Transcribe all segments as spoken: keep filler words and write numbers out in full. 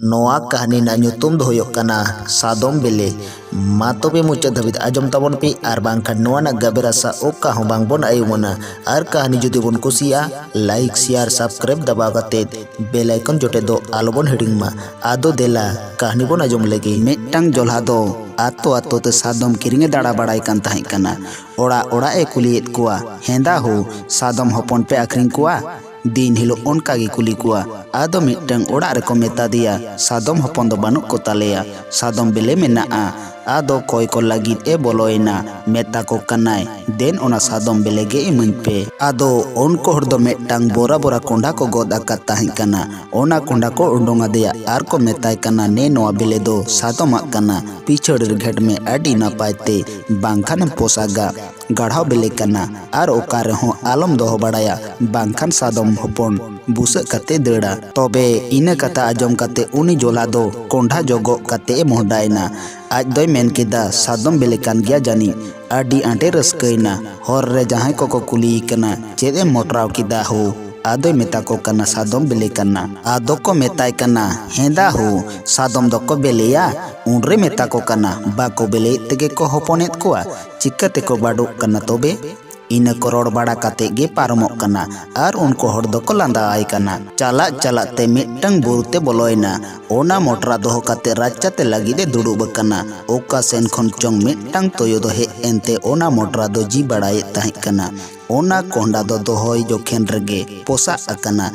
ᱱᱚᱣᱟ ᱠᱟᱹᱦᱱᱤ ᱨᱮᱱᱟᱜ ᱧᱩᱛᱩᱢ ᱫᱚ ᱦᱩᱭᱩᱜ ᱠᱟᱱᱟ ᱥᱟᱫᱚᱢ ᱵᱤᱞᱤ᱾ ᱢᱟ ᱛᱚᱵᱮ ᱢᱩᱪᱟᱹᱫ ᱫᱷᱟᱹᱵᱤᱡ ᱟᱸᱡᱚᱢ ᱛᱟᱵᱚᱱ ᱯᱮ, ᱟᱨ ᱵᱟᱝᱠᱷᱟᱱ ᱱᱚᱣᱟ ᱨᱮᱱᱟᱜ ᱜᱟᱵᱮᱨᱟ ᱥᱟᱶ ᱚᱠᱟ ᱦᱚᱸ ᱵᱟᱝᱵᱚᱱ ᱟᱹᱭᱩᱢᱟᱹᱱᱟ᱾ ᱟᱨ ᱠᱟᱹᱦᱱᱤ ᱡᱩᱫᱤ ᱵᱚᱱ ᱠᱩᱥᱤᱭᱟᱜᱼᱟ, like, share, subscribe ᱫᱟᱵᱟᱣ ᱠᱟᱛᱮ bell icon ᱡᱚᱴᱮᱫ ᱫᱚ ᱟᱞᱚᱵᱚᱱ ᱦᱤᱲᱤᱧ ᱢᱟ᱾ ᱟᱫᱚ ᱫᱮᱞᱟ ᱠᱟᱹᱦᱱᱤ ᱵᱚᱱ ᱟᱸᱡᱚᱢ ᱞᱮᱜᱮ᱾ ᱢᱤᱫᱴᱟᱝ ᱡᱚᱞᱦᱟ ᱫᱚ ᱟᱛᱳ ᱟᱛᱳ ᱛᱮ ᱥᱟᱫᱚᱢ ᱠᱤᱨᱤᱧ ᱮ ᱫᱟᱬᱟ ᱵᱟᱲᱟᱭ ᱠᱟᱱ ᱛᱟᱦᱮᱸ ᱠᱟᱱᱟ᱾ ᱚᱲᱟᱜ ᱚᱲᱟᱜ ᱮ ᱠᱩᱞᱤᱭᱮᱫ ᱠᱚᱣᱟ, "ᱦᱮᱸᱫᱟ ᱦᱳ, ᱥᱟᱫᱚᱢ ᱦᱚᱯᱚᱱ ᱯᱮ ᱟᱹᱠᱷᱨᱤᱧ ᱠᱚᱣᱟ?" ᱫᱤᱱ ᱦᱤᱞᱳᱜ ᱚᱱᱠᱟ ᱜᱮ ᱠᱩᱞᱤ ᱠᱚᱣᱟ᱾ ᱟᱫᱚ ᱢᱤᱫᱴᱟᱝ ᱚᱲᱟᱜ ᱨᱮᱠᱚ ᱢᱮᱛᱟ ᱫᱮᱭᱟ, "ᱥᱟᱫᱚᱢ ᱦᱚᱯᱚᱱ ᱫᱚ ᱵᱟᱹᱱᱩᱜ ᱠᱚ ᱛᱟᱞᱮᱭᱟ, ᱥᱟᱫᱚᱢ ᱵᱮᱞᱮ ᱢᱮᱱᱟᱜᱼᱟ᱾" ᱟᱫᱚ ᱠᱚᱭ ᱠᱚ ᱞᱟᱹᱜᱤᱫ ᱮ ᱵᱚᱞᱚᱭᱮᱱᱟ, ᱢᱮᱛᱟ ᱠᱚ ᱠᱟᱱᱟᱭ, "ᱫᱮᱱ ᱚᱱᱟ ᱥᱟᱫᱚᱢ ᱵᱮᱞᱮ ᱜᱮ ᱤᱢᱟᱹᱧ ᱯᱮ᱾" ᱟᱫᱚ ᱩᱱᱠᱩ ᱦᱚᱲ ᱫᱚ ᱢᱤᱫᱴᱟᱝ ᱵᱚᱨᱟ ᱵᱚᱨᱟ ᱠᱚᱸᱰᱷᱟ ᱠᱚ ᱜᱚᱫ ᱟᱠᱟᱫ ᱛᱟᱦᱮᱸ ᱠᱟᱱᱟ᱾ ᱚᱱᱟ ᱠᱚᱸᱰᱷᱟ ᱠᱚ ᱩᱰᱩᱝ ᱟᱫᱮᱭᱟ ᱟᱨ ᱠᱚ ᱢᱮᱛᱟᱭ ᱠᱟᱱᱟ, "ᱱᱮ ᱱᱚᱣᱟ ᱵᱮᱞᱮ ᱫᱚ ᱥᱟᱫᱚᱢᱟᱜ ᱠᱟᱱᱟ, ᱯᱤᱪᱷᱟᱹᱲ ᱨᱮ ᱜᱷᱮᱴ ᱢᱮ, ᱟᱹᱰᱤ ᱱᱟᱯᱟᱭ ᱛᱮ, ᱵᱟᱝᱠᱷᱟᱱᱮᱢ ᱯᱚᱥᱟᱜᱟ, ᱜᱟᱲᱦᱟᱣ ᱵᱮᱞᱮ ᱠᱟᱱᱟ, ᱟᱨ ᱚᱠᱟ ᱨᱮᱦᱚᱸ ᱟᱞᱚᱢ ᱫᱚᱦᱚ ᱵᱟᱲᱟᱭᱟ, ᱵᱟᱝᱠᱷᱟᱱ ᱥᱟᱫᱚᱢ ᱦᱚᱯᱚᱱ ᱵᱩᱥᱟᱹᱜ ᱠᱟᱛᱮ ᱫᱟᱹᱲᱟ᱾" ᱛᱚᱵᱮ ᱤᱱᱟᱹ ᱠᱟᱛᱷᱟ ᱟᱸᱡᱚᱢ ᱠᱟᱛᱮ ᱩᱱᱤ ᱡᱚᱞᱟ ᱫᱚ ᱠᱚᱸᱰᱷᱟ ᱡᱚᱜᱚᱜ ᱠᱟᱛᱮ ᱮ ᱢᱚᱦᱰᱟᱭᱮᱱᱟ᱾ ᱟᱡ ᱫᱚᱭ ᱢᱮᱱ ᱠᱮᱫᱟ, "ᱥᱟᱫᱚᱢ ᱵᱮᱞᱮ ᱠᱟᱱ ᱜᱮᱭᱟ ᱡᱟᱹᱱᱤᱡ᱾" ᱟᱹᱰᱤ ᱟᱸᱴᱮ ᱨᱟᱹᱥᱠᱟᱹᱭᱮᱱᱟ᱾ ᱦᱚᱨ ᱨᱮ ᱡᱟᱦᱟᱸᱭ ᱠᱚᱠᱚ ᱠᱩᱞᱤᱭᱮ ᱠᱟᱱᱟ, "ᱪᱮᱫ ᱮᱢ ᱢᱚᱴᱨᱟᱣ ᱠᱮᱫᱟ ᱦᱳ?" ᱟᱫᱚᱭ ᱢᱮᱛᱟ ᱠᱚ ᱠᱟᱱᱟ, "ᱥᱟᱫᱚᱢ ᱵᱮᱞᱮ ᱠᱟᱱᱟ᱾" ᱟᱫᱚ ᱠᱚ ᱢᱮᱛᱟᱭ ᱠᱟᱱᱟ, "ᱦᱮᱸᱫᱟ ᱦᱳ, ᱥᱟᱫᱚᱢ ᱫᱚᱠᱚ ᱵᱮᱞᱮᱭᱟ?" ᱩᱱᱨᱮ ᱢᱮᱛᱟ ᱠᱚ ᱠᱟᱱᱟ, "ᱵᱟᱠᱚ ᱵᱮᱞᱮᱭᱮᱫ ᱛᱮᱜᱮ ᱠᱚ ᱦᱚᱯᱚᱱᱮᱫ ᱠᱚᱣᱟ, ᱪᱤᱠᱟᱹ ᱛᱮᱠᱚ ᱵᱟᱰᱚᱜ ᱠᱟᱱᱟ ᱛᱚᱵᱮ?" ᱤᱱᱟᱹ ᱠᱚ ᱨᱚᱲ ᱵᱟᱲᱟ ᱠᱟᱛᱮ ᱜᱮ ᱯᱟᱨᱚᱢᱚᱜ ᱠᱟᱱᱟ᱾ ᱟᱨ ᱩᱱᱠᱩ ᱦᱚᱲ ᱫᱚᱠᱚ ᱞᱟᱸᱫᱟ ᱟᱭ ᱠᱟᱱᱟ᱾ ᱪᱟᱞᱟᱜ ᱪᱟᱞᱟᱜ ᱛᱮ ᱢᱤᱫᱴᱟᱝ ᱵᱩᱨᱩ ᱛᱮ ᱵᱚᱞᱚᱭᱮᱱᱟ᱾ ᱚᱱᱟ ᱢᱚᱴᱨᱟ ᱫᱚᱦᱚ ᱠᱟᱛᱮ ᱨᱟᱪᱟ ᱛᱮ ᱞᱟᱹᱜᱤᱫ ᱮ ᱫᱩᱲᱩᱵ ᱟᱠᱟᱱᱟ᱾ ᱚᱠᱟ ᱥᱮᱱ ᱠᱷᱚᱱ ᱪᱚᱝ ᱢᱤᱫᱴᱟᱝ ᱛᱩᱭᱩ ᱫᱚ ᱦᱮᱡ ᱮᱱᱛᱮ ᱚᱱᱟ ᱢᱚᱴᱨᱟ ᱫᱚ ᱡᱤ ᱵᱟᱲᱟᱭᱮᱫ ᱛᱟᱦᱮᱸ ᱠᱟᱱᱟ᱾ ᱚᱱᱟ ᱠᱚᱸᱰᱟ ᱫᱚ ᱫᱚᱦᱚᱭ ᱡᱚᱠᱷᱮᱱ ᱨᱮᱜᱮ ᱯᱚᱥᱟᱜ ᱟᱠᱟᱱᱟ᱾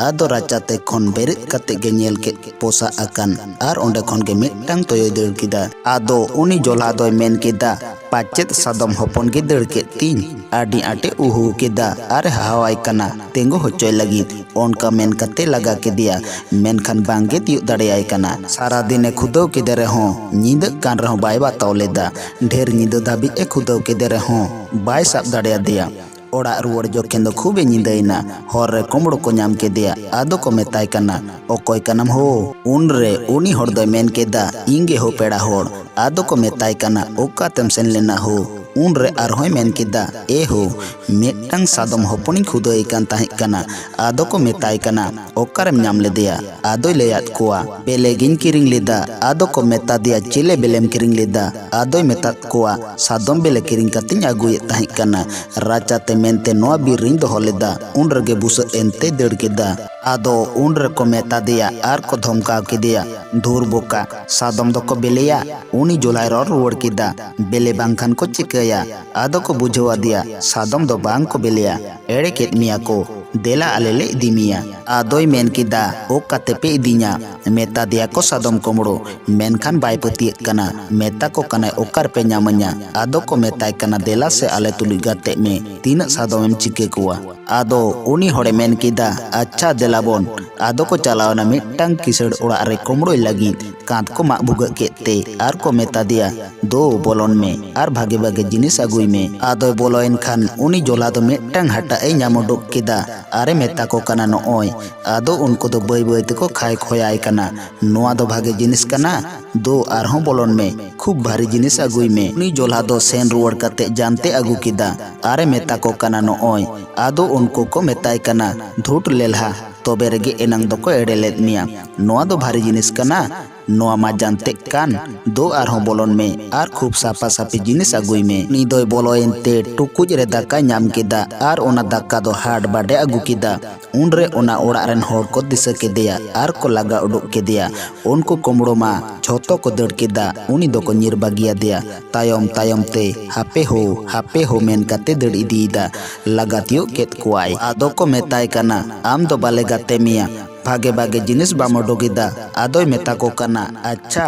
ᱟᱫᱚ ᱨᱟᱪᱟ ᱛᱮ ᱠᱷᱚᱱ ᱵᱮᱨᱮᱫ ᱠᱟᱛᱮ ᱜᱮ ᱧᱮᱞ ᱠᱮᱫ ᱯᱚᱥᱟᱜ ᱟᱠᱟᱱ, ᱟᱨ ᱚᱸᱰᱮ ᱠᱷᱚᱱ ᱜᱮ ᱢᱤᱫᱴᱟᱝ ᱛᱩᱭᱩᱭ ᱫᱟᱹᱲ ᱠᱮᱫᱟ᱾ ᱟᱫᱚ ᱩᱱᱤ ᱡᱚᱞᱦᱟ ᱫᱚᱭ ᱢᱮᱱ ᱠᱮᱫᱟ, "ᱯᱟᱪᱮᱫ ᱥᱟᱫᱚᱢ ᱦᱚᱯᱚᱱ ᱜᱮ ᱫᱟᱹᱲ ᱠᱮᱫ ᱛᱤᱧ?" ᱟᱹᱰᱤ ᱟᱸᱴᱮ ᱩᱦᱩ ᱠᱮᱫᱟ ᱟᱨ ᱮ ᱦᱟᱦᱟᱣᱟᱭ ᱠᱟᱱᱟ ᱛᱤᱸᱜᱩ ᱦᱚᱪᱚᱭ ᱞᱟᱹᱜᱤᱫ᱾ ᱚᱱᱠᱟ ᱢᱮᱱ ᱠᱟᱛᱮ ᱞᱟᱜᱟ ᱠᱮᱫᱮᱭᱟ, ᱢᱮᱱᱠᱷᱟᱱ ᱵᱟᱝᱜᱮ ᱛᱤᱭᱳᱜ ᱫᱟᱲᱮᱭᱟᱭ ᱠᱟᱱᱟ᱾ ᱥᱟᱨᱟ ᱫᱤᱱ ᱮ ᱠᱷᱩᱫᱟᱹᱣ ᱠᱮᱫᱮ ᱨᱮᱦᱚᱸ, ᱧᱤᱫᱟᱹᱜ ᱠᱟᱱ ᱨᱮᱦᱚᱸ ᱵᱟᱭ ᱵᱟᱛᱟᱣ ᱞᱮᱫᱟ᱾ ᱰᱷᱮᱨ ᱧᱤᱫᱟᱹ ᱫᱷᱟᱹᱵᱤᱡ ᱮ ᱠᱷᱩᱫᱟᱹᱣ ᱠᱮᱫᱮ ᱨᱮᱦᱚᱸ ᱵᱟᱭ ᱥᱟᱵ ᱫᱟᱲᱮᱭᱟᱫᱮᱭᱟ᱾ ᱚᱲᱟᱜ ᱨᱩᱣᱟᱹᱲ ᱡᱚᱠᱷᱮᱱ ᱫᱚ ᱠᱷᱩᱵ ᱮ ᱧᱤᱫᱟᱹᱭᱮᱱᱟ᱾ ᱦᱚᱨ ᱨᱮ ᱠᱩᱢᱵᱽᱲᱩ ᱠᱚ ᱧᱟᱢ ᱠᱮᱫᱮᱭᱟ᱾ ᱟᱫᱚ ᱠᱚ ᱢᱮᱛᱟᱭ ᱠᱟᱱᱟ, "ᱚᱠᱚᱭ ᱠᱟᱱᱟᱢ ᱦᱳ?" ᱩᱱᱨᱮ ᱩᱱᱤ ᱦᱚᱲ ᱫᱚᱭ ᱢᱮᱱ ᱠᱮᱫᱟ, "ᱤᱧ ᱜᱮ ᱦᱳ, ᱯᱮᱲᱟ ᱦᱚᱲ᱾" ᱟᱫᱚ ᱠᱚ ᱢᱮᱛᱟᱭ ᱠᱟᱱᱟ, "ᱚᱠᱟᱛᱮᱢ ᱥᱮᱱ ᱞᱮᱱᱟ ᱦᱳ?" ᱩᱱᱨᱮ ᱟᱨᱦᱚᱸᱭ ᱢᱮᱱ ᱠᱮᱫᱟ, "ᱮ ᱦᱳ, ᱢᱤᱫᱴᱟᱝ ᱥᱟᱫᱚᱢ ᱦᱚᱯᱚᱱᱤᱧ ᱠᱷᱩᱫᱟᱹᱭᱮ ᱠᱟᱱ ᱛᱟᱦᱮᱸ ᱠᱟᱱᱟ, ᱟᱫᱚ ᱠᱚ ᱢᱮᱛᱟᱭ ᱠᱟᱱᱟ, 'ᱚᱠᱟᱨᱮᱢ ᱧᱟᱢ ᱞᱮᱫᱮᱭᱟ?' ᱟᱫᱚᱭ ᱞᱟᱹᱭᱟᱫ ᱠᱚᱣᱟ, 'ᱵᱮᱞᱮ ᱜᱤᱧ ᱠᱤᱨᱤᱧ ᱞᱮᱫᱟ᱾ ᱟᱫᱚ ᱠᱚ ᱢᱮᱛᱟ ᱫᱮᱭᱟ, 'ᱪᱮᱞᱮ ᱵᱮᱞᱮᱢ ᱠᱤᱨᱤᱧ ᱞᱮᱫᱟ?' ᱟᱫᱚᱭ ᱢᱮᱛᱟᱫ ᱠᱚᱣᱟ, 'ᱥᱟᱫᱚᱢ ᱵᱮᱞᱮ ᱠᱤᱨᱤᱧ ᱠᱟᱛᱮᱧ ᱟᱹᱜᱩᱭᱮᱫ ᱛᱟᱦᱮᱸ ᱠᱟᱱᱟ᱾ ᱨᱟᱪᱟᱛᱮ ᱢᱮᱱᱛᱮ ᱱᱚᱣᱟ ᱵᱤᱨ ᱨᱤᱧ ᱫᱚᱦᱚ ᱞᱮᱫᱟ᱾ ᱩᱱ ᱨᱮᱜᱮ ᱵᱩᱥᱟᱹᱜ ᱮᱱᱛᱮᱭ ᱫᱟᱹᱲ ᱠᱮᱫᱟ᱾ ᱟᱫᱚ ᱩᱱ ᱨᱮᱠᱚ ᱢᱮᱛᱟ ᱫᱮᱭᱟ ᱟᱨ ᱠᱚ ᱫᱷᱚᱢᱠᱟᱣ ᱠᱮᱫᱮᱭᱟ, 'ᱫᱷᱩᱨ ᱵᱚᱠᱟ, ᱥᱟᱫᱚᱢ ᱫᱚᱠᱚ ᱵᱮᱞᱮᱭᱟ?' ᱩᱱᱤ ᱡᱚᱞᱦᱟᱭ ᱨᱚᱲ ᱨᱩᱣᱟᱹᱲ ᱠᱮᱫᱟ, 'ᱵᱮᱞᱮ ᱵᱟᱝᱠᱷᱟᱱ ᱠᱚ ᱪᱤᱠᱟᱹᱭᱟ?' ᱟᱫᱚ ᱠᱚ ᱵᱩᱡᱷᱟᱹᱣ ᱟᱫᱮᱭᱟ, 'ᱥᱟᱫᱚᱢ ᱫᱚ ᱵᱟᱝ ᱠᱚ ᱵᱮᱞᱮᱭᱟ, ᱮᱲᱮ ᱠᱮᱫ ᱢᱮᱭᱟ ᱠᱚ᱾ ᱫᱮᱞᱟ, ᱟᱞᱮ ᱞᱮ ᱤᱫᱤ ᱢᱮᱭᱟ᱾ ᱟᱫᱚᱭ ᱢᱮᱱ ᱠᱮᱫᱟ, 'ᱚᱠᱟᱛᱮ ᱯᱮ ᱤᱫᱤᱧᱟ?' ᱢᱮᱛᱟ ᱫᱮᱭᱟ ᱠᱚ ᱥᱟᱫᱚᱢ ᱠᱩᱢᱵᱽᱲᱩ, ᱢᱮᱱᱠᱷᱟᱱ ᱵᱟᱭ ᱯᱟᱹᱛᱭᱟᱹᱜ ᱠᱟᱱᱟ᱾ ᱢᱮᱛᱟ ᱠᱚ ᱠᱟᱱᱟᱭ, 'ᱚᱠᱟ ᱨᱮᱯᱮ ᱧᱟᱢᱟᱹᱧᱟ?' ᱟᱫᱚ ᱠᱚ ᱢᱮᱛᱟᱭ ᱠᱟᱱᱟ, 'ᱫᱮᱞᱟ ᱥᱮ ᱟᱞᱮ ᱛᱩᱞᱩᱡ ᱜᱟᱛᱮᱜ ᱢᱮ, ᱛᱤᱱᱟᱹᱜ ᱥᱟᱫᱚᱢᱮᱢ ᱪᱤᱠᱟᱹ ᱠᱚᱣᱟ?' ᱟᱫᱚ ᱩᱱᱤ ᱦᱚᱲᱮ ᱢᱮᱱ ᱠᱮᱫᱟ, 'ᱟᱪᱪᱷᱟ, ᱫᱮᱞᱟ ᱵᱚᱱ᱾ ᱟᱫᱚ ᱠᱚ ᱪᱟᱞᱟᱣ ᱮᱱᱟ ᱢᱤᱫᱴᱟᱝ ᱠᱤᱥᱟᱹᱬ ᱚᱲᱟᱜ ᱨᱮ ᱠᱩᱢᱵᱽᱲᱩᱭ ᱞᱟᱹᱜᱤᱫ᱾ ᱠᱟᱸᱛ ᱠᱚ ᱢᱟᱜ ᱵᱷᱩᱜᱟᱹᱜ ᱠᱮᱫ ᱛᱮ ᱟᱨ ᱠᱚ ᱢᱮᱛᱟ ᱫᱮᱭᱟ, 'ᱫᱳ, ᱵᱚᱞᱚᱱ ᱢᱮ ᱟᱨ ᱵᱷᱟᱜᱮ ᱵᱷᱟᱜᱮ ᱡᱤᱱᱤᱥ ᱟᱹᱜᱩᱭ ᱢᱮ᱾ ᱟᱫᱚᱭ ᱵᱚᱞᱚᱭᱮᱱ ᱠᱷᱟᱱ ᱩᱱᱤ ᱡᱚᱞᱦᱟ ᱫᱚ ᱢᱤᱫᱴᱟᱝ ᱦᱟᱴᱟᱜ ᱮ ᱧᱟᱢ ᱩᱰᱩᱠ ᱠᱮᱫᱟ ᱟᱨᱮ ᱢᱮᱛᱟ ᱠᱚ ᱠᱟᱱᱟ, 'ᱱᱚᱜᱼᱚᱭ᱾ ᱟᱫᱚ ᱩᱱᱠᱩ ᱫᱚ ᱵᱟᱹᱭ ᱵᱟᱹᱭ ᱛᱮᱠᱚ ᱠᱷᱟᱭ ᱠᱷᱚᱭᱟᱭ ᱠᱟᱱᱟ᱾ 'ᱱᱚᱣᱟ ᱫᱚ ᱵᱷᱟᱜᱮ ᱡᱤᱱᱤᱥ ᱠᱟᱱᱟ᱾ ᱫᱳ, ᱟᱨᱦᱚᱸ ᱵᱚᱞᱚᱱ ᱢᱮ, ᱠᱷᱩᱵ ᱵᱷᱟᱨᱤ ᱡᱤᱱᱤᱥ ᱟᱹᱜᱩᱭ ᱢᱮ᱾ ᱩᱱᱤ ᱡᱚᱞᱦᱟ ᱫᱚ ᱥᱮᱱ ᱨᱩᱣᱟᱹᱲ ᱠᱟᱛᱮ ᱡᱟᱱᱛᱮ ᱟᱹᱜᱩ ᱠᱮᱫᱟ ᱟᱨᱮ ᱢᱮᱛᱟ ᱠᱚ ᱠᱟᱱᱟ, 'ᱱᱚᱜᱼᱚᱭ᱾ ᱟᱫᱚ ᱩᱱᱠᱩ ᱠᱚ ᱢᱮᱛᱟᱭ ᱠᱟᱱᱟ, 'ᱫᱷᱩᱴ ᱞᱮᱞᱦᱟ, ᱛᱚᱵᱮ ᱨᱮᱜᱮ ᱮᱱᱟᱝ ᱫᱚᱠᱚ ᱮᱲᱮ ᱞᱮᱫ ᱢᱮᱭᱟ᱾ ᱱᱚᱣᱟ ᱫᱚ ᱵᱷᱟᱨᱤ ᱡᱤᱱᱤᱥ ᱠᱟᱱᱟ᱾ ᱱᱚᱣᱟ ᱢᱟ ᱡᱟᱱᱛᱮᱜ ᱠᱟᱱ᱾ ᱫᱳ, ᱟᱨᱦᱚᱸ ᱵᱚᱞᱚᱱ ᱢᱮ ᱟᱨ ᱠᱷᱩᱵ ᱥᱟᱯᱷᱟ ᱥᱟᱯᱷᱤ ᱡᱤᱱᱤᱥ ᱟᱹᱜᱩᱭ ᱢᱮ᱾ ᱩᱱᱤ ᱫᱚᱭ ᱵᱚᱞᱚᱭᱮᱱ ᱛᱮ ᱴᱩᱠᱩᱡ ᱨᱮ ᱫᱟᱠᱟᱭ ᱧᱟᱢ ᱠᱮᱫᱟ ᱟᱨ ᱚᱱᱟ ᱫᱟᱠᱟ ᱫᱚ ᱦᱟᱴ ᱵᱟᱰᱮ ᱟᱹᱜᱩ ᱠᱮᱫᱟ᱾ ᱩᱱᱨᱮ ᱚᱱᱟ ᱚᱲᱟᱜ ᱨᱮᱱ ᱦᱚᱲ ᱠᱚ ᱫᱤᱥᱟᱹ ᱠᱮᱫᱮᱭᱟ ᱟᱨ ᱠᱚ ᱞᱟᱜᱟ ᱩᱰᱩᱠ ᱠᱮᱫᱮᱭᱟ᱾ ᱩᱱᱠᱩ ᱠᱩᱢᱵᱽᱲᱩ ᱢᱟ ᱡᱷᱚᱛᱚ ᱠᱚ ᱫᱟᱹᱲ ᱠᱮᱫᱟ᱾ ᱩᱱᱤ ᱫᱚᱠᱚ ᱧᱤᱨ ᱵᱟᱹᱜᱤᱭᱟᱫᱮᱭᱟ᱾ ᱛᱟᱭᱚᱢ ᱛᱟᱭᱚᱢ ᱛᱮ ᱦᱟᱯᱮ ᱦᱳ, ᱦᱟᱯᱮ ᱦᱳ ᱢᱮᱱ ᱠᱟᱛᱮ ᱫᱟᱹᱲ ᱤᱫᱤᱭᱮᱫᱟ᱾ ᱞᱟᱜᱟ ᱛᱤᱭᱳᱜ ᱠᱮᱫ ᱠᱚᱣᱟᱭ᱾ ᱟᱫᱚ ᱠᱚ ᱢᱮᱛᱟᱭ ᱠᱟᱱᱟ, 'ᱟᱢ ᱫᱚ ᱵᱟᱞᱮ ᱜᱟᱛᱮ ᱢᱮᱭᱟ᱾ ᱵᱷᱟᱜᱮ ᱵᱷᱟᱜᱮ ᱡᱤᱱᱤᱥ ᱵᱟᱢ ᱚᱰᱚᱠ ᱮᱫᱟ᱾ ᱟᱫᱚᱭ ᱢᱮᱛᱟ ᱠᱚ ᱠᱟᱱᱟ, 'ᱟᱪᱪᱷᱟ,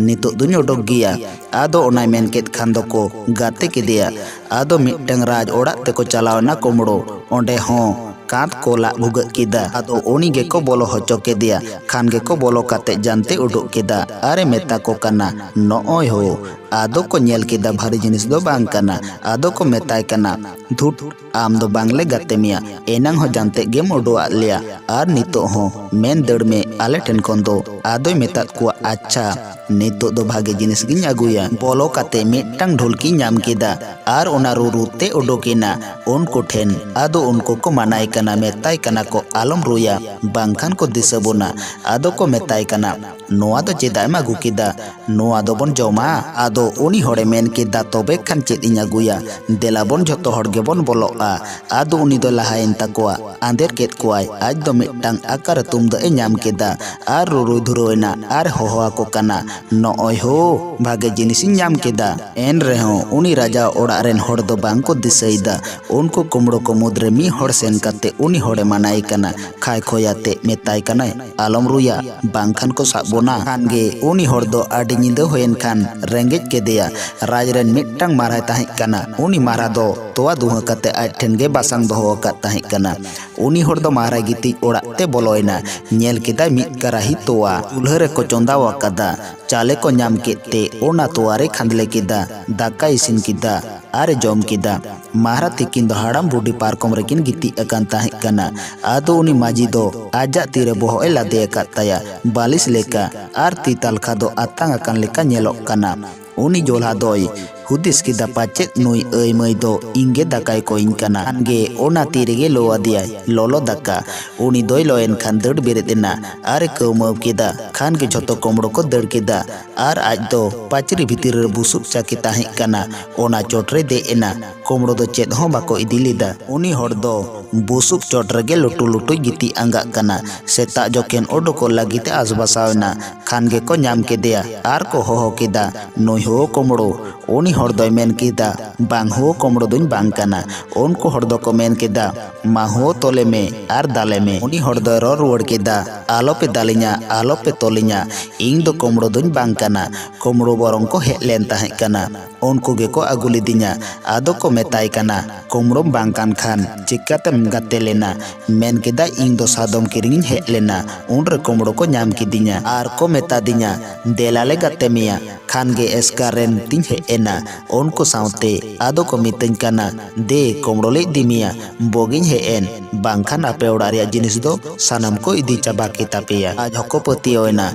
ᱱᱤᱛᱚᱜ ᱫᱩᱧ ᱚᱰᱚᱠ ᱜᱮᱭᱟ᱾ ᱟᱫᱚ ᱚᱱᱟᱭ ᱢᱮᱱ ᱠᱮᱫ ᱠᱷᱟᱱ ᱫᱚᱠᱚ ᱜᱟᱛᱮ ᱠᱮᱫᱮᱭᱟ᱾ ᱟᱫᱚ ᱢᱤᱫᱴᱟᱝ ᱨᱟᱡᱽ ᱚᱲᱟᱜ ᱛᱮᱠᱚ ᱪᱟᱞᱟᱣ ᱮᱱᱟ ᱠᱩᱢᱵᱽᱲᱩ᱾ ᱚᱸᱰᱮ ᱦᱚᱸ ᱠᱟᱸᱛ ᱠᱚ ᱞᱟᱜ ᱵᱷᱩᱜᱟᱹᱜ ᱠᱮᱫᱟ᱾ ᱟᱫᱚ ᱩᱱᱤ ᱜᱮᱠᱚ ᱵᱚᱞᱚ ᱦᱚᱪᱚ ᱠᱮᱫᱮᱭᱟ᱾ ᱠᱷᱟᱱ ᱜᱮᱠᱚ ᱵᱚᱞᱚ ᱠᱟᱛᱮ ᱡᱟᱱᱛᱮ ᱩᱰᱩᱠ ᱠᱮᱫᱟ᱾ ᱟᱨᱮ ᱢᱮᱛᱟ ᱠᱚ ᱠᱟᱱᱟ, 'ᱱᱚᱜᱼᱚᱭ ᱦᱳ, ᱟᱫᱚ ᱠᱚ ᱧᱮᱞ ᱠᱮᱫᱟ ᱵᱷᱟᱨᱤ ᱡᱤᱱᱤᱥ ᱫᱚ ᱵᱟᱝ ᱠᱟᱱᱟ᱾ ᱟᱫᱚ ᱠᱚ ᱢᱮᱛᱟᱭ ᱠᱟᱱᱟ, "ᱫᱷᱩᱴ, ᱟᱢ ᱫᱚ ᱵᱟᱝᱞᱮ ᱜᱟᱛᱮ ᱢᱮᱭᱟ, ᱮᱱᱟᱝ ᱦᱚᱸ ᱡᱟᱱᱛᱮᱡ ᱜᱮᱢ ᱩᱰᱩᱠ ᱟᱫ ᱞᱮᱭᱟ, ᱟᱨ ᱱᱤᱛᱚᱜ ᱦᱚᱸ ᱢᱮᱱ ᱫᱟᱹᱲ ᱢᱮ ᱟᱞᱮ ᱴᱷᱮᱱ ᱠᱷᱚᱱ ᱫᱚ᱾" ᱟᱫᱚᱭ ᱢᱮᱛᱟᱫ ᱠᱚᱣᱟ, "ᱟᱪᱪᱷᱟ, ᱱᱤᱛᱚᱜ ᱫᱚ ᱵᱷᱟᱜᱮ ᱡᱤᱱᱤᱥ ᱜᱤᱧ ᱟᱹᱜᱩᱭᱟ᱾" ᱵᱚᱞᱚ ᱠᱟᱛᱮ ᱢᱤᱫᱴᱟᱝ ᱰᱷᱚᱞᱠᱤ ᱧᱟᱢ ᱠᱮᱫᱟ, ᱟᱨ ᱚᱱᱟ ᱨᱩ ᱨᱩ ᱛᱮ ᱩᱰᱩᱠ ᱮᱱᱟ ᱩᱱᱠᱩ ᱴᱷᱮᱱ᱾ ᱟᱫᱚ ᱩᱱᱠᱩ ᱠᱚ ᱢᱟᱱᱟᱭ ᱠᱟᱱᱟ, ᱢᱮᱛᱟᱭ ᱠᱟᱱᱟ ᱠᱚ, "ᱟᱞᱚᱢ ᱨᱩᱭᱟ, ᱵᱟᱝᱠᱷᱟᱱ ᱠᱚ ᱫᱤᱥᱟᱹ ᱵᱚᱱᱟ᱾" ᱟᱫᱚ ᱠᱚ ᱢᱮᱛᱟᱭ ᱠᱟᱱᱟ, "ᱱᱚᱣᱟ ᱫᱚ ᱪᱮᱫᱟᱜ ᱮᱢ ᱟᱹᱜᱩ ᱠᱮᱫᱟ? ᱱᱚᱣᱟ ᱫᱚᱵᱚᱱ ᱡᱚᱢᱟ?" ᱟᱫᱚ ᱩᱱᱤ ᱦᱚᱲᱮ ᱢᱮᱱ ᱠᱮᱫᱟ, "ᱛᱚᱵᱮ ᱠᱷᱟᱱ ᱪᱮᱫ ᱤᱧ ᱟᱹᱜᱩᱭᱟ? ᱫᱮᱞᱟ ᱵᱚᱱ ᱡᱷᱚᱛᱚ ᱦᱚᱲ ᱜᱮᱵᱚᱱ ᱵᱚᱞᱚᱜᱼᱟ᱾" ᱟᱫᱚ ᱩᱱᱤ ᱫᱚ ᱞᱟᱦᱟᱭᱮᱱ ᱛᱟᱠᱚᱣᱟ, ᱟᱸᱫᱮᱨ ᱠᱮᱫ ᱠᱚᱣᱟᱭ᱾ ᱟᱡ ᱫᱚ ᱢᱤᱫᱴᱟᱝ ᱟᱠᱟᱨ ᱛᱩᱢᱫᱟᱹᱜ ᱮ ᱧᱟᱢ ᱠᱮᱫᱟ ᱟᱨ ᱨᱩᱨᱩᱭ ᱫᱷᱩᱨᱟᱹᱣ ᱮᱱᱟ ᱟᱨ ᱦᱚᱦᱚ ᱟᱠᱚ ᱠᱟᱱᱟ, "ᱱᱚᱜᱼᱚᱭ ᱦᱳ, ᱵᱷᱟᱜᱮ ᱡᱤᱱᱤᱥᱤᱧ ᱧᱟᱢ ᱠᱮᱫᱟ᱾" ᱮᱱ ᱨᱮᱦᱚᱸ ᱩᱱᱤ ᱨᱟᱡᱟ ᱚᱲᱟᱜ ᱨᱮᱱ ᱦᱚᱲ ᱫᱚ ᱵᱟᱝ ᱠᱚ ᱫᱤᱥᱟᱹᱭᱮᱫᱟ᱾ ᱩᱱᱠᱩ ᱠᱩᱢᱲᱩ ᱠᱚ ᱢᱩᱫᱽᱨᱮ ᱢᱤᱫ ᱦᱚᱲ ᱥᱮᱱ ᱠᱟᱛᱮ ᱩᱱᱤ ᱦᱚᱲᱮ ᱢᱟᱱᱟᱭᱮ ᱠᱟᱱᱟ, ᱠᱷᱟᱭ ᱠᱷᱚᱭ ᱟᱛᱮ ᱢᱮᱛᱟᱭ ᱠᱟᱱᱟᱭ, "ᱟᱞᱚᱢ ᱨᱩᱭᱟ, ᱵᱟᱝᱠᱷᱟᱱ ᱠᱚ ᱥᱟᱵ ᱵᱚᱱᱟ᱾" ᱠᱷᱟᱱ ᱜᱮ ᱩᱱᱤ ᱦᱚᱲ ᱫᱚ ᱟᱹᱰᱤ ᱧᱤᱫᱟᱹ ᱦᱩᱭᱮᱱ ᱠᱷᱟᱱ ᱨᱮᱸᱜᱮᱡ ᱠᱮᱫᱮᱭᱟ᱾ ᱨᱟᱡᱽ ᱨᱮᱱ ᱢᱤᱫᱴᱟᱝ ᱢᱟᱨᱦᱟᱭ ᱛᱟᱦᱮᱸ ᱠᱟᱱᱟ᱾ ᱩᱱᱤ ᱢᱟᱨᱦᱟ ᱫᱚ ᱛᱚᱣᱟ ᱫᱩᱦᱟᱹ ᱠᱟᱛᱮ ᱟᱡ ᱴᱷᱮᱱ ᱜᱮ ᱵᱟᱥᱟᱝ ᱫᱚᱦᱚ ᱟᱠᱟᱫ ᱛᱟᱦᱮᱸ ᱠᱟᱱᱟ᱾ ᱩᱱᱤ ᱦᱚᱲ ᱫᱚ ᱢᱟᱨᱦᱟᱭ ᱜᱤᱛᱤᱡ ᱚᱲᱟᱜ ᱛᱮ ᱵᱚᱞᱚᱭᱮᱱᱟ᱾ ᱧᱮᱞ ᱠᱮᱫᱟᱭ ᱢᱤᱫ ᱠᱟᱨᱟᱦᱤ ᱛᱚᱣᱟ ᱪᱩᱞᱦᱟᱹ ᱨᱮᱠᱚ ᱪᱚᱸᱫᱟᱣ ᱟᱠᱟᱫᱟ᱾ ᱪᱟᱣᱞᱮ ᱠᱚ ᱧᱟᱢ ᱠᱮᱫ ᱛᱮ ᱚᱱᱟ ᱛᱚᱣᱟ ᱨᱮ ᱠᱷᱟᱸᱫᱽᱞᱮ ᱠᱮᱫᱟ, ᱫᱟᱠᱟᱭ ᱤᱥᱤᱱ ᱠᱮᱫᱟ ᱟᱨ ᱮ ᱡᱚᱢ ᱠᱮᱫᱟ᱾ ᱢᱟᱨᱦᱟ ᱛᱤᱠᱤᱱ ᱫᱚ ᱦᱟᱲᱟᱢ ᱵᱩᱰᱷᱤ ᱯᱟᱨᱠᱚᱢ ᱨᱮᱠᱤᱱ ᱜᱤᱛᱤᱡ ᱟᱠᱟᱱ ᱛᱟᱦᱮᱸ ᱠᱟᱱᱟ᱾ ᱟᱫᱚ ᱩᱱᱤ ᱢᱟᱹᱡᱷᱤ ᱫᱚ ᱟᱡᱟᱜ ᱛᱤᱨᱮ ᱵᱚᱦᱚᱜ ᱮ ᱞᱟᱫᱮ ᱟᱠᱟᱫ ᱛᱟᱭᱟ, ᱵᱟᱹᱞᱤᱥ ᱞᱮᱠᱟ, ᱟᱨ ᱛᱤ ᱛᱟᱞᱠᱷᱟ ᱫᱚ ᱟᱛᱟᱝ ᱟᱠᱟᱱ ᱞᱮᱠᱟ ᱧᱮᱞᱚᱜ ᱠᱟᱱᱟ᱾ ᱩᱱᱤ ᱡᱚᱞᱦᱟ ᱫᱚᱭ ᱦᱩᱫᱤᱥ ᱠᱮᱫᱟ, ᱯᱟᱪᱮᱫ ᱱᱩᱭ ᱟᱹᱭ ᱢᱟᱹᱭ ᱫᱚ ᱤᱧ ᱜᱮ ᱫᱟᱠᱟᱭ ᱠᱚᱭᱤᱧ ᱠᱟᱱᱟ᱾ ᱠᱷᱟᱱ ᱜᱮ ᱚᱱᱟ ᱛᱤ ᱨᱮᱜᱮ ᱞᱚ ᱟᱫᱮᱭᱟᱭ ᱞᱚᱞᱚ ᱫᱟᱠᱟ᱾ ᱩᱱᱤ ᱫᱚᱭ ᱞᱚ ᱮᱱ ᱠᱷᱟᱱ ᱫᱟᱹᱲ ᱵᱮᱨᱮᱫ ᱮᱱᱟ ᱟᱨ ᱮ ᱠᱟᱹᱣᱢᱟᱹᱣ ᱠᱮᱫᱟ᱾ ᱠᱷᱟᱱ ᱜᱮ ᱡᱷᱚᱛᱚ ᱠᱩᱢᱲᱩ ᱠᱚ ᱫᱟᱹᱲ ᱠᱮᱫᱟ ᱟᱨ ᱟᱡ ᱫᱚ ᱯᱟᱹᱪᱨᱤ ᱵᱷᱤᱛᱤᱨ ᱨᱮ ᱵᱩᱥᱩᱵ ᱪᱟᱹᱠᱤ ᱛᱟᱦᱮᱸ ᱠᱟᱱᱟ, ᱚᱱᱟ ᱪᱚᱴ ᱨᱮ ᱫᱮᱡ ᱮᱱᱟ᱾ ᱠᱩᱢᱲᱩ ᱫᱚ ᱪᱮᱫ ᱦᱚᱸ ᱵᱟᱠᱚ ᱤᱫᱤ ᱞᱮᱫᱟ᱾ ᱩᱱᱤ ᱦᱚᱲ ᱫᱚ ᱵᱩᱥᱩᱵ ᱪᱚᱴ ᱨᱮᱜᱮ ᱞᱩᱴᱩ ᱞᱩᱴᱩᱭ ᱜᱤᱛᱤᱡ ᱟᱸᱜᱟᱜ ᱠᱟᱱᱟ᱾ ᱥᱮᱛᱟᱜ ᱡᱚᱠᱷᱮᱱ ᱩᱰᱩᱠᱚᱜ ᱞᱟᱹᱜᱤᱫ ᱮ ᱟᱥᱵᱟᱥᱟᱣ ᱮᱱᱟ᱾ ᱠᱷᱟᱱ ᱜᱮᱠᱚ ᱧᱟᱢ ᱠᱮᱫᱮᱭᱟ ᱟᱨ ᱠᱚ ᱦᱚᱦᱚ ᱠᱮᱫᱟ, "ᱱᱩᱭ ᱦᱳ ᱠᱩᱢᱲᱩ!" ᱩᱱᱤ ᱦᱚᱲ ᱫᱚᱭ ᱢᱮᱱ ᱠᱮᱫᱟ, "ᱵᱟᱝ ᱦᱳ, ᱠᱩᱢᱲᱩ ᱫᱚᱧ ᱵᱟᱝ ᱠᱟᱱᱟ᱾" ᱩᱱᱠᱩ ᱦᱚᱲ ᱫᱚᱠᱚ ᱢᱮᱱ ᱠᱮᱫᱟ, "ᱢᱟ ᱦᱳ, ᱛᱚᱞᱮ ᱢᱮ ᱟᱨ ᱫᱟᱞᱮ ᱢᱮ᱾" ᱩᱱᱤ ᱦᱚᱲ ᱫᱚᱭ ᱨᱚᱲ ᱨᱩᱣᱟᱹᱲ ᱠᱮᱫᱟ, "ᱟᱞᱚᱯᱮ ᱫᱟᱞᱤᱧᱟ, ᱟᱞᱚᱯᱮ ᱛᱚᱞᱤᱧᱟ, ᱤᱧ ᱫᱚ ᱠᱩᱢᱲᱩ ᱫᱚᱧ ᱵᱟᱝ ᱠᱟᱱᱟ᱾" ᱠᱩᱢᱲᱩ ᱵᱚᱨᱚᱝ ᱠᱚ ᱦᱮᱡ ᱞᱮᱱ ᱛᱟᱦᱮᱸ ᱠᱟᱱᱟ᱾ ᱩᱱᱠᱩ ᱜᱮᱠᱚ ᱟᱹᱜᱩ ᱞᱤᱫᱤᱧᱟ᱾ ᱟᱫᱚ ᱠᱚ ᱢᱮᱛᱟᱭ ᱠᱟᱱᱟ, "ᱠᱩᱢᱲᱩᱢ ᱵᱟᱝ ᱠᱟᱱ ᱠᱷᱟᱱ ᱪᱤᱠᱟᱹᱛᱮᱢ ᱜᱟᱛᱮ ᱞᱮᱱᱟ?" ᱢᱮᱱ ᱠᱮᱫᱟ, "ᱤᱧ ᱫᱚ ᱥᱟᱫᱚᱢ ᱠᱤᱨᱤᱧᱤᱧ ᱦᱮᱡ ᱞᱮᱱᱟ, ᱩᱱᱨᱮ ᱠᱩᱢᱲᱩ ᱠᱚ ᱧᱟᱢ ᱠᱤᱫᱤᱧᱟ ᱟᱨ ᱠᱚ ᱢᱮᱛᱟ ᱫᱤᱧᱟ, 'ᱫᱮᱞᱟ ᱞᱮ ᱜᱟᱛᱮ ᱢᱮᱭᱟ, ᱠᱷᱟᱱ ᱜᱮ ᱮᱥᱠᱟᱨ ᱨᱮᱱ ᱛᱤᱧ ᱦᱮᱡ ᱮᱱᱟ ᱩᱱᱠᱩ ᱥᱟᱶᱛᱮ᱾ ᱟᱫᱚ ᱠᱚ ᱢᱤᱛᱟᱹᱧ ᱠᱟᱱᱟ, "ᱫᱮ, ᱠᱚᱢᱲᱚ ᱞᱮ ᱤᱫᱤ ᱢᱮᱭᱟ, ᱵᱚᱜᱤᱧ ᱦᱮᱡ ᱮᱱ, ᱵᱟᱝᱠᱷᱟᱱ ᱟᱯᱮ ᱚᱲᱟᱜ ᱨᱮᱭᱟᱜ ᱡᱤᱱᱤᱥ ᱫᱚ ᱥᱟᱱᱟᱢ ᱠᱚ ᱤᱫᱤ ᱪᱟᱵᱟ ᱠᱮᱛᱟ ᱯᱮᱭᱟ᱾" ᱟᱡ ᱦᱚᱸᱠᱚ ᱯᱟᱹᱛᱭᱟᱹᱣ ᱮᱱᱟ᱾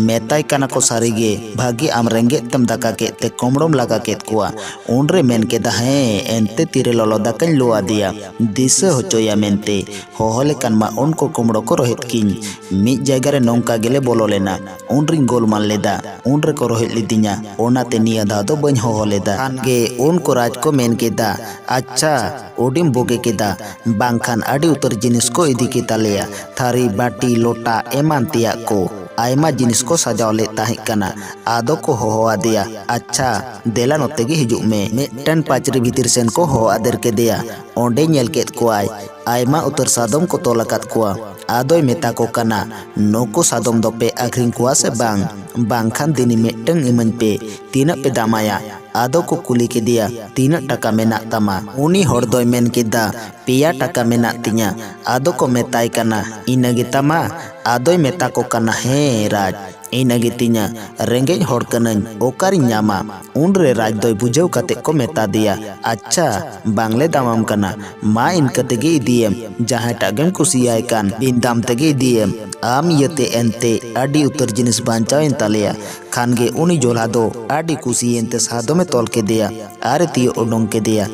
ᱢᱮᱛᱟᱭ ᱠᱟᱱᱟ ᱠᱚ, "ᱥᱟᱹᱨᱤ ᱜᱮ, ᱵᱷᱟᱹᱜᱤ ᱟᱢ ᱨᱮᱸᱜᱮᱡ ᱛᱮᱢ ᱫᱟᱠᱟ ᱠᱮᱫ ᱛᱮ ᱠᱚᱢᱲᱚᱢ ᱞᱟᱜᱟ ᱠᱮᱫ ᱠᱚᱣᱟ᱾" ᱩᱱᱨᱮ ᱢᱮᱱ ᱠᱮᱫᱟ, "ᱦᱮᱸ, ᱮᱱᱛᱮ ᱛᱤᱨᱮ ᱞᱚᱞᱚ ᱫᱟᱠᱟᱧ ᱞᱚ ᱟᱫᱮᱭᱟ, ᱫᱤᱥᱟᱹ ᱦᱚᱪᱚᱭᱟ ᱢᱮᱱᱛᱮ ᱦᱚᱦᱚ ᱞᱮᱠᱷᱟᱱ ᱢᱟ ᱩᱱᱠᱩ ᱠᱩᱢᱲᱚ ᱠᱚ ᱨᱚᱦᱮᱫ ᱠᱤᱧ᱾ ᱢᱤᱫ ᱡᱟᱭᱜᱟ ᱨᱮ ᱱᱚᱝᱠᱟ ᱜᱮᱞᱮ ᱵᱚᱞᱚ ᱞᱮᱱᱟ, ᱩᱱᱨᱤᱧ ᱜᱳᱞᱢᱟᱞ ᱞᱮᱫᱟ, ᱩᱱ ᱨᱮᱠᱚ ᱨᱚᱦᱮᱫ ᱞᱤᱫᱤᱧᱟ, ᱚᱱᱟᱛᱮ ᱱᱤᱭᱟᱹ ᱫᱷᱟᱣ ᱫᱚ ᱵᱟᱹᱧ ᱦᱚᱦᱚ ᱞᱮᱫᱟ᱾" ᱠᱷᱟᱱ ᱜᱮ ᱩᱱᱠᱩ ᱨᱟᱡᱽ ᱠᱚ ᱢᱮᱱ ᱠᱮᱫᱟ, "ᱟᱪᱪᱷᱟ, ᱟᱹᱰᱤᱢ ᱵᱩᱜᱤ ᱠᱮᱫᱟ, ᱵᱟᱝᱠᱷᱟᱱ ᱟᱹᱰᱤ ᱩᱛᱟᱹᱨ ᱡᱤᱱᱤᱥ ᱠᱚ ᱤᱫᱤ ᱠᱮᱛᱟ ᱞᱮᱭᱟ, ᱛᱷᱟᱹᱨᱤ, ᱵᱟᱹᱴᱤ, ᱞᱚᱴᱟ ᱮᱢᱟᱱ ᱛᱮᱭᱟᱜ ᱠᱚ, ᱟᱭᱢᱟ ᱡᱤᱱᱤᱥ ᱠᱚ ᱥᱟᱡᱟᱣ ᱞᱮᱫ ᱛᱟᱦᱮᱸ ᱠᱟᱱᱟ᱾" ᱟᱫᱚ ᱠᱚ ᱦᱚᱦᱚ ᱟᱫᱮᱭᱟ, "ᱟᱪᱪᱷᱟ, ᱫᱮᱞᱟ ᱱᱚᱛᱮ ᱜᱮ ᱦᱤᱡᱩᱜ ᱢᱮ᱾" ᱢᱤᱫᱴᱮᱱ ᱯᱟᱹᱪᱨᱤ ᱵᱷᱤᱛᱤᱨ ᱥᱮᱱ ᱠᱚ ᱦᱚᱦᱚ ᱟᱫᱮᱨ ᱠᱮᱫᱮᱭᱟ᱾ ᱚᱸᱰᱮ ᱧᱮᱞ ᱠᱮᱫ ᱠᱚᱣᱟᱭ ᱟᱭᱢᱟ ᱩᱛᱟᱹᱨ ᱥᱟᱫᱚᱢ ᱠᱚ ᱛᱚᱞ ᱟᱠᱟᱫ ᱠᱚᱣᱟ᱾ ᱟᱫᱚᱭ ᱢᱮᱛᱟ ᱠᱚ ᱠᱟᱱᱟ, "ᱱᱩᱠᱩ ᱥᱟᱫᱚᱢ ᱫᱚᱯᱮ ᱟᱹᱠᱷᱨᱤᱧ ᱠᱚᱣᱟ ᱥᱮ ᱵᱟᱝ? ᱵᱟᱝᱠᱷᱟᱱ ᱫᱤᱱᱤ ᱢᱤᱫᱴᱟᱝ ᱤᱢᱟᱹᱧ ᱯᱮ, ᱛᱤᱱᱟᱹᱜ ᱯᱮ ᱫᱟᱢᱟᱭᱟ?" ᱟᱫᱚ ᱠᱚ ᱠᱩᱞᱤ ᱠᱮᱫᱮᱭᱟ, "ᱛᱤᱱᱟᱹᱜ ᱴᱟᱠᱟ ᱢᱮᱱᱟᱜ ᱛᱟᱢᱟ?" ᱩᱱᱤ ᱦᱚᱲ ᱫᱚᱭ ᱢᱮᱱ ᱠᱮᱫᱟ, "ᱯᱮᱭᱟ ᱴᱟᱠᱟ ᱢᱮᱱᱟᱜ ᱛᱤᱧᱟ᱾" ᱟᱫᱚ ᱠᱚ ᱢᱮᱛᱟᱭ ᱠᱟᱱᱟ, "ᱤᱱᱟᱹ ᱜᱮᱛᱟᱢᱟ?" ᱟᱫᱚᱭ ᱢᱮᱛᱟ ᱠᱚ ᱠᱟᱱᱟ, "ᱦᱮᱸ ᱨᱟᱡᱽ, ᱤᱱᱟᱹ ᱜᱮᱛᱤᱧᱟ, ᱨᱮᱸᱜᱮᱡ ᱦᱚᱲ ᱠᱟᱹᱱᱟᱹᱧ, ᱚᱠᱟᱨᱤᱧ ᱧᱟᱢᱟ?" ᱩᱱᱨᱮ ᱨᱟᱡᱽ ᱫᱚᱭ ᱵᱩᱡᱷᱟᱹᱣ ᱠᱟᱛᱮ ᱠᱚ ᱢᱮᱛᱟ ᱫᱮᱭᱟ, "ᱟᱪᱪᱷᱟ, ᱵᱟᱝᱞᱮ ᱫᱟᱢᱟᱢ ᱠᱟᱱᱟ, ᱢᱟ ᱤᱱᱠᱟᱹ ᱛᱮᱜᱮ ᱤᱫᱤᱭᱮᱢ, ᱡᱟᱦᱟᱸᱭᱴᱟᱜ ᱜᱮᱢ ᱠᱩᱥᱤᱭᱟᱭ ᱠᱟᱱ ᱵᱤᱱ ᱫᱟᱢ ᱛᱮᱜᱮ ᱤᱫᱤᱭᱮᱢ᱾ ᱟᱢ ᱤᱭᱟᱹᱛᱮ ᱮᱱᱛᱮ ᱟᱹᱰᱤ ᱩᱛᱟᱹᱨ ᱡᱤᱱᱤᱥ ᱵᱟᱧᱪᱟᱣ ᱮᱱ ᱛᱟᱞᱮᱭᱟ᱾" ᱠᱷᱟᱱ ᱜᱮ ᱩᱱᱤ ᱡᱚᱞᱦᱟ ᱫᱚ ᱟᱹᱰᱤ ᱠᱩᱥᱤᱭᱮᱱ ᱛᱮ ᱥᱟᱫᱚᱢᱮ ᱛᱚᱞ ᱠᱮᱫᱮᱭᱟ ᱟᱨ ᱮ ᱛᱤᱭᱳᱜ ᱩᱰᱩᱝ ᱠᱮᱫᱮᱭᱟ᱾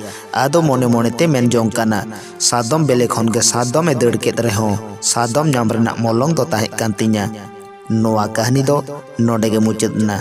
ᱟᱫᱚ ᱢᱚᱱᱮ ᱢᱚᱱᱮ ᱛᱮ ᱢᱮᱱ ᱡᱚᱝ ᱠᱟᱱᱟ, ᱥᱟᱫᱚᱢ ᱵᱮᱞᱮ ᱠᱷᱚᱱ ᱜᱮ ᱥᱟᱫᱚᱢ ᱮ ᱫᱟᱹᱲ ᱠᱮᱫ ᱨᱮᱦᱚᱸ ᱥᱟᱫᱚᱢ ᱧᱟᱢ ᱨᱮᱱᱟᱜ ᱢᱚᱞᱚᱝ ᱫᱚ ᱛᱟᱦᱮᱸ ᱠᱟᱱ ᱛᱤᱧᱟ᱾ ᱱᱚᱣᱟ ᱠᱟᱹᱦᱱᱤ ᱫᱚ ᱱᱚᱰᱮ ᱜᱮ ᱢᱩᱪᱟᱹᱫ ᱮᱱᱟ᱾